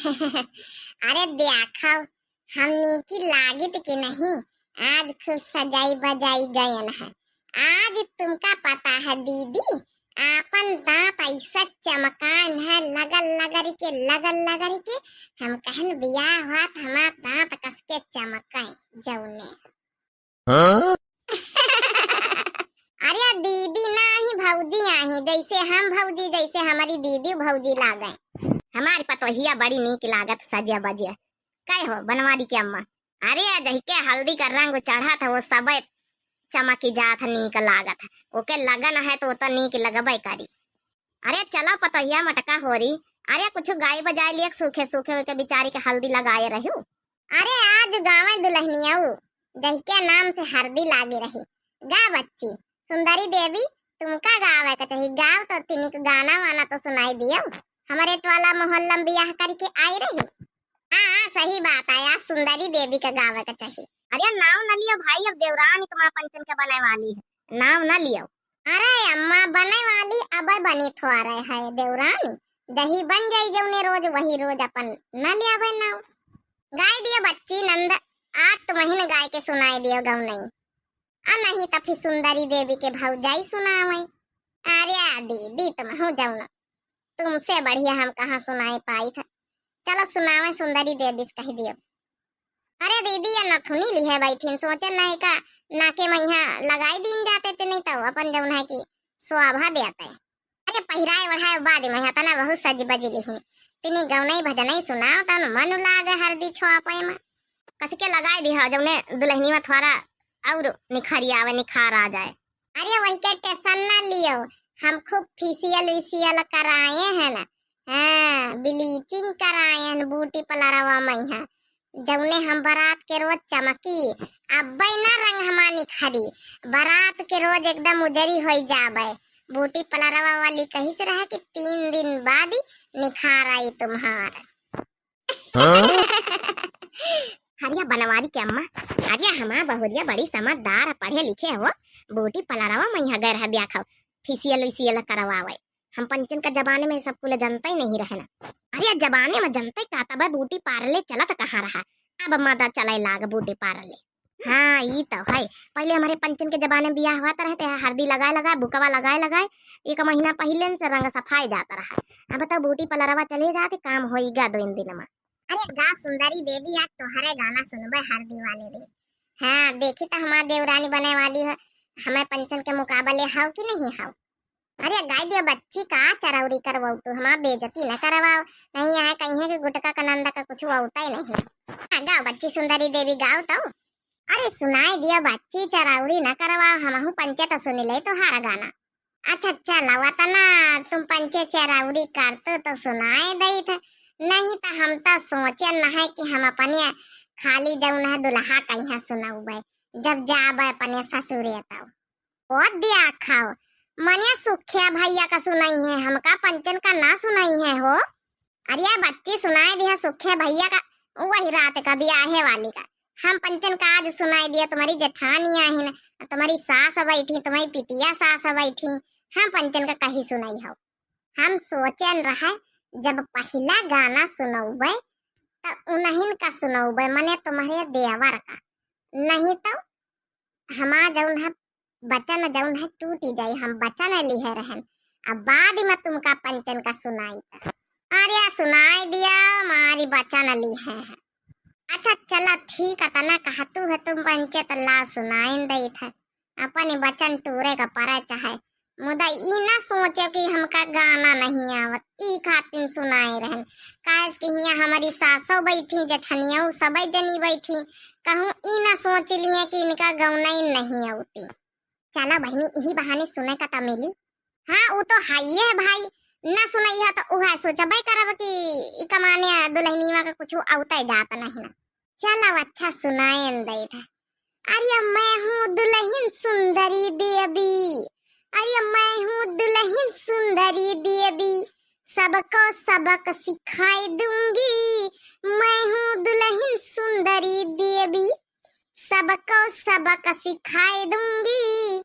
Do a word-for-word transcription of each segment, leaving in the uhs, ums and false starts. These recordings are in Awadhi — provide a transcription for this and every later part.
अरे देखो, हम नीकी लागित कि नहीं, आज खूब सजाई बजाई गयन है। आज तुमका पता है दीदी, आपन दांत ऐसा चमकान है, लगल लगल के, लगल लगल के। हम कहन बियाह हुआ तो हमार दांत कस के चमकाए जौने। हाँ? अरे दीदी ना ही भौजी आही, जैसे हम भौजी, जैसे हमारी दीदी भौजी लागे। हमारी पतोहिया बड़ी नीक लागत सजिया बजिया। कहे हो बनवारी के अम्मा? अरे जहिके हल्दी का रंग चढ़त है वो सबे चमकी जात है, नीक लागत है। ओके लगन है तो ओत नीक लगबे करी। अरे चलो पतोहिया मटका होरी, अरे कुछ गाय बजाए लिए सूखे सूखे ओके बिचारी के हल्दी लगाए रहू। अरे आज गावे दुल्हनियाऊ, जहिके नाम से हरदी लागे रही। गा बच्ची, सुंदरी देवी, तुमका गावे के चाही, गाओ तो तिनिक गाना वाना तो सुनाई दियो। हमारे टोला मोहल्ला में बियाह करके आई रही। हाँ, हाँ, सही बात है, आज सुंदरी देवी का गावे के चाही। अरे नाव न लियो भाई, अब देवरानी तुम्हारा पंचन के बने वाली है, नाव न लियो। अरे अम्मा, बने वाली अब बनी थोड़े है देवरानी, जही बन जाई जौने रोज, वही रोज अपन न लियावे नाव। गाय दियो बच्ची नंद, आज तुम्हें गाय के सुनाई दियो गौनई। आ नहीं तो फिर सुंदरी देवी के भौजाई सुनावे। अरे दीदी, तुम हो जाओ ना, तुमसे बढ़िया हम कहाँ सुनाई पाई था। चलो सुनावे सुंदरी देवी से कह दियो। अरे दीदी, ये नथुनी लिहे बैठिन, सोचे नहीं का नाके में यहाँ लगाई दीन जाते थे, नहीं तो अपन जौन है कि शोभा देते। अरे पहिराए ओढ़ाए बाद में यहाँ तना बहुत सज बज लिहिन, तिनी गौनई भजनई सुनाओ तन मन लागे हरदी छोपे में। कस के लगाए दिहा जौने दुल्हनी में थोड़ा और निखरी आवे, निखार आ जाए। अरे वही के टेंशन ना लियो, हम खूब फेशियल वेशियल कराए हैं ना, हाँ, ब्लीचिंग कराए हैं ब्यूटी पार्लरवा में यहाँ, जौने हम बारात के रोज चमकी, अब्बे ना रंग हमार निखरी, बारात के रोज एकदम उजरी होई जाबे। ब्यूटी पार्लरवा वाली कहिस रहे कि तीन दिन बाद ही निखार आई तुम्हार। हाँ? अरे बनवारी के अम्मा, अरे हमार बहुरिया बड़ी समझदार है, पढ़े लिखे हो, ब्यूटी पार्लरवा में यहाँ गए रह ब्याह खाओ, फेशियल वेशियल करवावे। हम पंचन का जमाने में सब कुल जनते ही नहीं रहे ना। अरे जमाने में जनते का तब ब्यूटी पार्लर चलत कहाँ रहा, अब मादा चले लाग ब्यूटी पार्लर। हाँ, ई तो है। पहले हमारे पंचन के जमाने में बियाह हुआ तो रहते हैं, हरदी लगाए लगाए, बुकवा लगाए लगाए, एक महीना पहले से रंग सफाई जाता रहा। अब तो ब्यूटी पार्लरवा चले जाते, काम होइगा दो दिन में। अरे गा सुंदरी देवी, आज तोहरे गाना सुनबे हरदी वाले दिन। हाँ, देखी तो हमार देवरानी बने वाली हो, हमें पंचन के मुकाबले हाउ कि नहीं हाउ? अरे गाय दियो बच्ची, का चरौरी करवाऊ तू, हमार बेइज्जती न करवाओ, नहीं यहाँ कहीं है कि गुटका का नंदा का कुछ होता ही नहीं। हाँ, गाओ बच्ची सुंदरी देवी, गाओ तो। अरे सुनाई दियो बच्ची, चरौरी न करवाओ, हमहू पंचे तो सुन ले तोहार गाना। अच्छा चलो, वतना तुम पंचे चरौरी करतो तो सुनाए दई थे, नहीं तो हम तो सोचे न है कि हम अपने खाली जौन है दुल्हा कहीं सुनाऊबे, जब जाबे अपने ससुरे तो। ओ दिया खाओ, मने सुखिया भैया का सुनाई है, हमका पंचन का ना सुनाई है हो। अरे बच्ची सुनाए दिया सुखिया भैया का, वही रात का बियाहे वाली का। हम पंचन का आज सुनाए दिया, तुम्हारी जेठानी आहिन, तुम्हारी सास बैठी, तुम्हारी पितिया सास बैठी, हम पंचन का कही सुनाई हो। हम सोचन रहे जब पहला गाना सुनौबे तो उन्हीं का सुनौबे, मने तुम्हारे देवर का, नहीं तो हमार जौन है वचन जौन है टूटी जाई, हम वचन लिहे रहन, अब बाद में तुमका पंचन का सुनाई त। अरे सुनाई दिया, मारी वचन लिहे है। अच्छा चला ठीक है, तना कहतू है तुम पंचे त ला सुनाइन दई थे। अपन वचन टूरे का परे चाहे, मुदा ई ना सोचे कि हमका गाना नहीं आवत, ई खातिर सुनाए रहन। काहे कि हियां हमारी सासो बैठी, जेठनियो सबे जनी बैठी, कहूँ ई ना सोच लिए कि इनका गौनई नहीं आवती। चला बहिनी, यही बहाने सुने का त मिली। हाँ, उ तो हइये है भाई, ना सुनइहा तो उहे सोचबे करब कि ई कमाने दुल्हनिया के कुछ औते जात नहीं ना। चला अच्छा सुनाएन दे था। अरे मैं हूँ दुल्हन सुंदरी देवी, अरे मैं हूँ दुल्हन सुंदरी देवी, सबको सबक सिखाई दूंगी। मैं हूँ दुल्हन सुंदरी देवी, सबको सबक सिखाई दूंगी।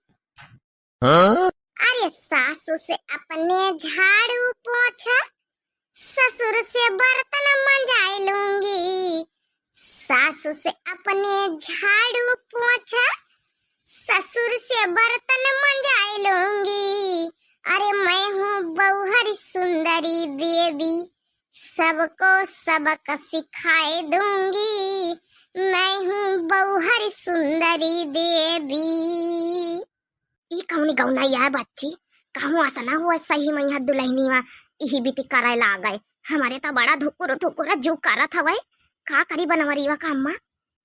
हाँ? अरे सासू से अपने झाड़ू पोछा, ससुर से बर्तन मंजा, सासू से अपने झाड़ू पोछा, ससुर से बर्तन मंजाए लूंगी। अरे मैं हूँ बउहर सुंदरी देवी, सबको सबक सिखाए दूंगी। मैं हूँ बउहर सुंदरी देवी। ई कौन गौना है बच्ची? कहूँ असा ना हुआ सही में यहाँ दुलहिनी वा इही बीती करे लागे। हमरे तो बड़ा धुकुर धुकुर जू करत हवे। का करी बनवरीवा का अम्मा?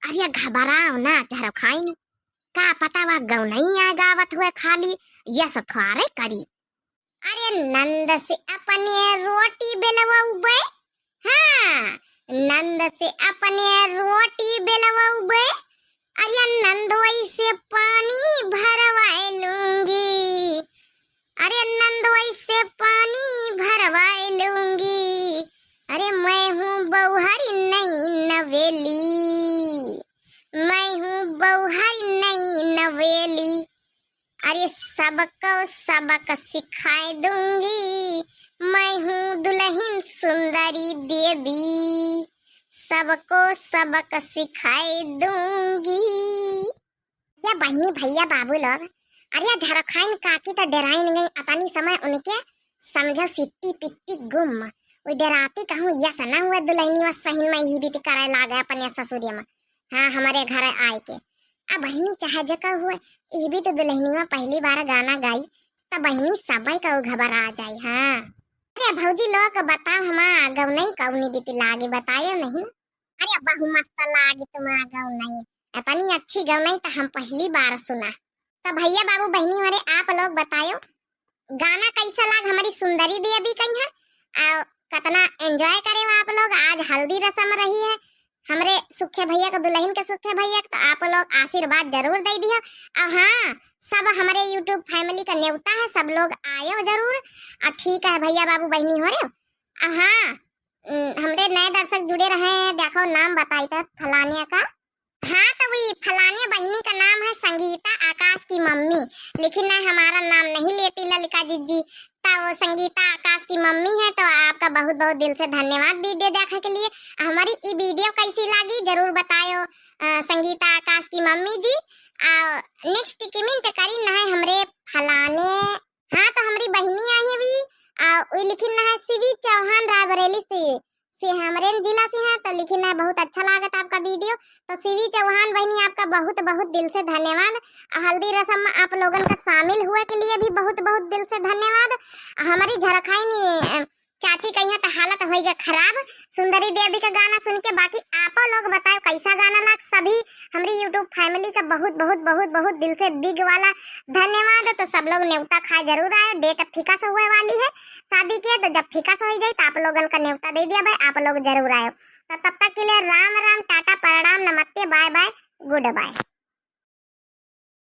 अरे घबराओ ना झरखाइन, का पता वा गौनई आ गावत हुए खाली, यस थोरे करी। अरे नंद से अपने रोटी बेलवउबे, हाँ, नंद से अपने रोटी बेलवउबे, अरे नंदोई से पानी भरवाए लूंगी, अरे नंदोई से पानी भरवाए लूंगी। अरे मैं हूँ बउहरी नई नवेली, मैं हूँ बउहरी नई नवेली। अरे सबको सबक सिखाए दूंगी, मैं हूँ दुलहिन सुंदरी देवी, सबको सबक सिखाए दूंगी। या बहिनी भइया बाबू लोग, अरे या झरखाइन काकी त डेराइन गई, अतनी समय उनके समझो सिट्टी पिट्टी गुम। उ डेराती कहूँ यस ना हुए दुलहिनी वा सहिन में इही बीती करे लागे अपने ससुरिया में। हाँ, हमरे घर आए के। अब बहिनी चाहे जेका हुए, इही बीती दुलहिनी वा पहली बार गाना गाई, त बहिनी सबई का घबरा जाई। हाँ। अरे भौजी लोग बताओ हमा गौनई कौनी बीती लागी, बतायो नहीं। अरे बहु मस्त लागी तुम्हार गौनई, इतनी अच्छी गौनई त हम पहली बार सुना। त भइया बाबू बहिनी हमारे आप लोग बतायो गाना कैसा लाग हमरी सुंदरी देवी कही है, और कितना enjoy करे हो आप लोग। आज हल्दी रसम रही है, हमरे सुखे भइया के दुलहिन के सुखे भइया के, त आप लोग आशीर्वाद जरूर दे दियो। और हाँ, सब हमरे YouTube family का नेवता है, सब लोग आयो जरूर। और ठीक है भइया बाबू बहिनी हो रे। और हाँ, उम, हमरे नए दर्शक जुड़े रहे हैं, देखो नाम बताई त फलानिया का। हाँ, त वही फलाने बहिनी का नाम है संगीता आकाश की मम्मी, लेकिन ना हमारा नाम नहीं लेती ललिका जिज्जी। त वो संगीता आकाश की मम्मी है, तो आपका बहुत बहुत दिल से धन्यवाद video देखे के लिए। हमारी ई video कैसी लागी जरूर बतायो, अ, संगीता आकाश की मम्मी जी। आ, next comment करी ना है हमरे फलाने, हाँ, तो हमरी बहिनी आई है भी, आ, उ लिखिन ना है शिवी चौहान रायबरेली से, से हमरे जिला से हैं, तो लिखिन है बहुत अच्छा लागत आपका video। तो शिवी चौहान बहिनी आपका बहुत बहुत दिल से धन्यवाद। आ, हल्दी रसम में आप लोगन का शामिल हुए के लिए भी बहुत बहुत दिल से धन्यवाद। आ, हमारी झरखाइन, अ, चाची कहिया त हालत होइगा खराब सुंदरी देवी का गाना सुन के। बाकी आपो लोग बतायो कैसा गाना लाग। सभी हमरी YouTube family का बहुत बहुत बहुत बहुत दिल से big वाला धन्यवाद। तो सब लोग नेवता खाए जरूर आयो। Date fix हुए वाली है शादी के, तो जब fix हो जाए तो आप लोगन का नेवता दे दिया भाई, आप लोग जरूर आयो। तो तब तक के लिए राम राम, टाटा, प्रणाम, नमस्ते, bye bye, good bye।